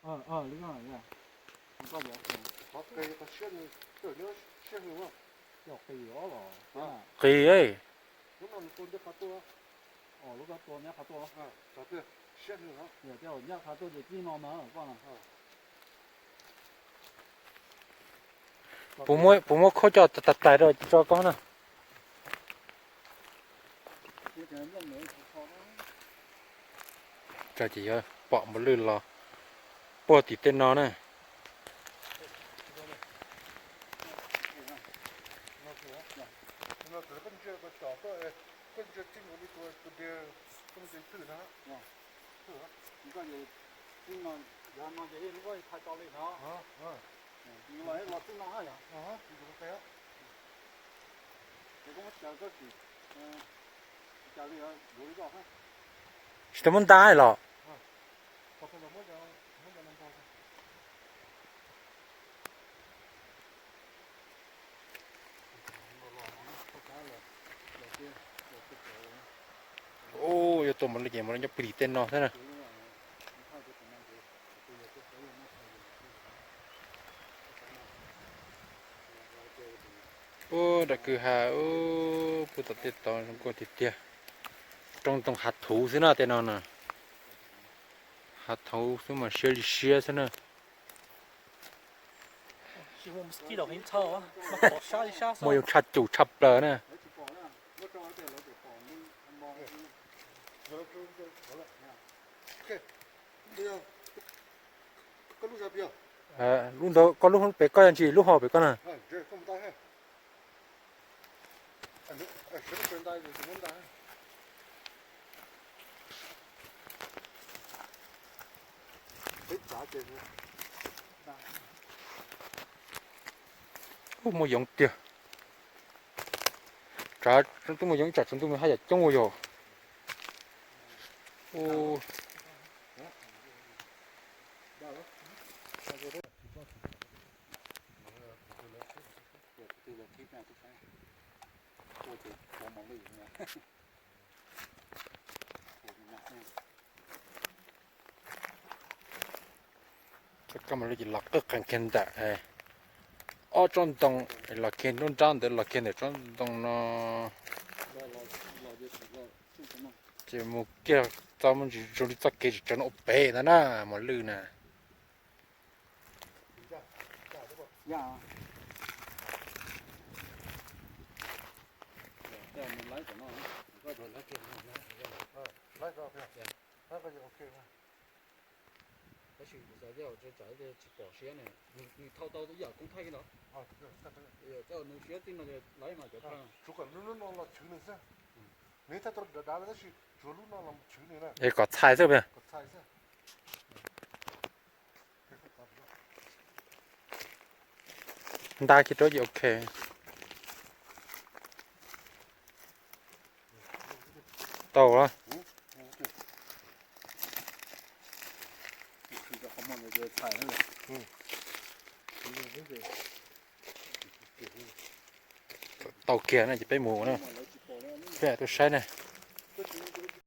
Qis, puas muab, puas muab khaub coj tais tais rau tso koj na. Ces yuav pom mos lwj los puag tim tej no na. Tsis tau muab nta los? Ub, yuav tua mos lwj ces mos lwj nyob puag tim tej no xwb na. Ub, nram kwj ha, ub, puag tom tej tod zoo nkauj tiag tiag. Roob ntoo hav thuv xwb na tej no na. Hav thuv xwb mas siab li siab xwb na. Muaj yoov tshaj cum tshaj plaws na. Lub ntawd koj lub pem koj yog ntsis lub hauv pem koj na. Ub, muaj yoov tiag. Tsav tub muaj yoov ib tsam tsav ntuj me haj yam coob ua yog. Tsob kab mos lwj ces los qwj qees kiag ntawm ob tsob ntoo, los kiag nruab nrab ntawd los kiag ntawm tsob ntoo no. Ces mus kiag txog muaj ntsis zoo li txoj kev tsis tsav no ua pem ntag na, mos lwj na. Es kom txhais xwb. Nta kiag rau ces ok. Tau lawm. Tau kiag na ces peb mus na. Peb tuaj saib na.